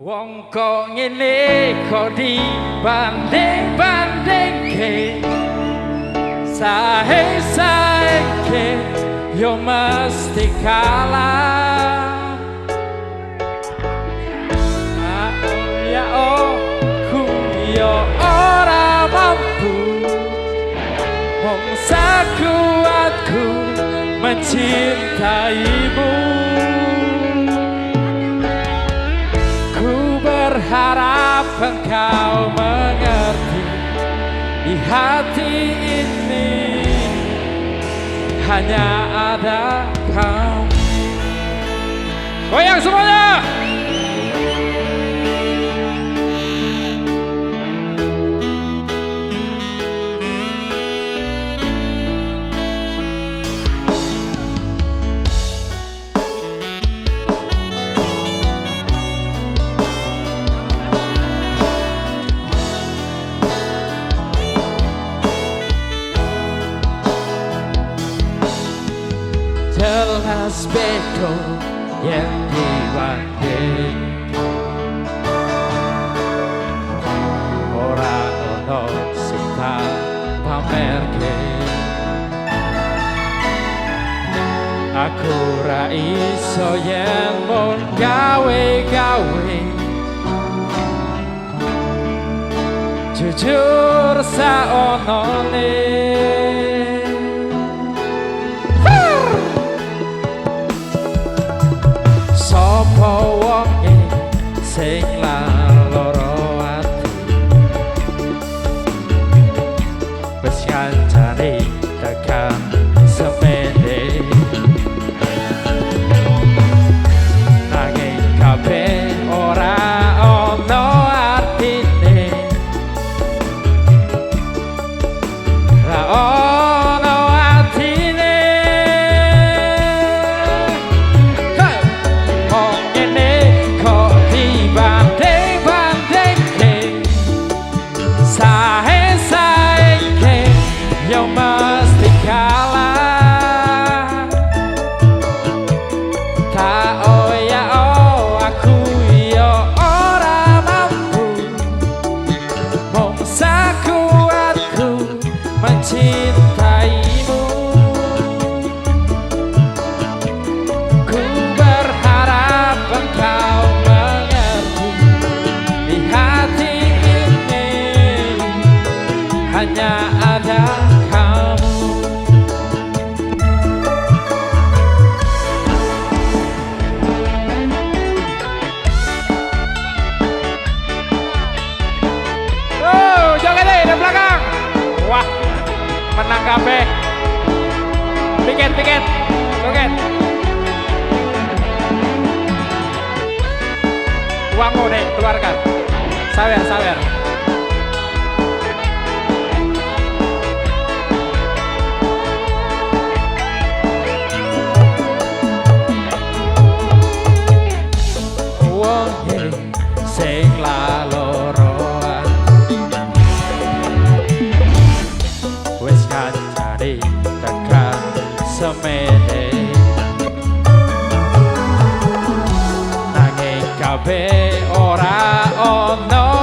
Wong kok ngene kok dibanding-bandingke, sae-saeke yo mesti kalah. Ah, ya oh, ku yo ora mampu, mung sakuatku mencintaimu. Ku berharap engkau mengerti, di hati ini hanya ada kamu. Goyang semuanya. Jelas beda yen dibanding, ora ono sing tak pamerke. Aku ra iso yen mung gawe-gawe, jujur saonone. Sopo wonge sing lara ati, wis ngancani tekan semene, nanging kabeh ora ana artine, ra ana artine. Hey! Wong ngene kok dibanding-bandingke, sae-saeke yo mesti kalah. Tak oya oh aku yo ora mampu, mung sakuatku mencintaimu. Ku berharap engkau mengerti, di hati ini hanya ada kamu. Oh, joget deh dari belakang. Wah, menang kabeh. Piket, piket, joget. Uangmu deh, keluarkan. Sawer, sawer. Wonge sing laloro ati, wis kancane tekan semene, nanging kabeh ora ana